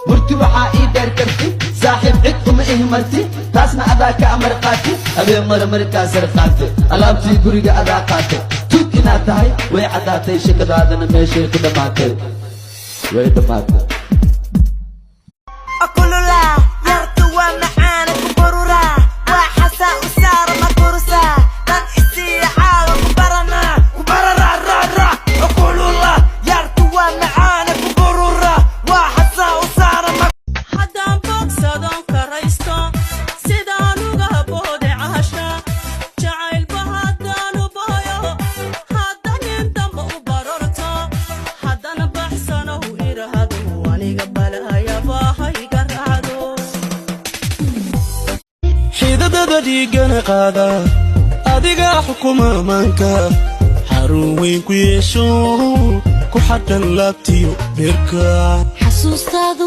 Murti waxaa ii dheer karti, saaxiib, cid uma ihi marti, taasna adaa ka amar qaati. Habeen mara markaa sar qaate, alaabtii guriga adaa qaate. Tug inaad tahay way caddaatay, shakadaadana meeshay ku dhammaatay, way dhammaatay. Kulula yartu waa macaana ku burura, waa xasaa u saara ma kurusa dan isiiya caawa ku barana ku barara ra ra. Kulula yartu waa macaana ku burura, waa xasaa u saara ma. Haddaan bogsadon karaysto sidaan uga boode caasha jacaylba, haddaanu booyo, hadda nin damba u barorto, haddana baxsanow idhaahdo, aniga balayabahayga raacdo. Xidadada dhiiggana qaada, adigaa xukuma maanka, xarun weyn ku yeesho, ku xadhan laabtiyo beerka. Xasuustaadu.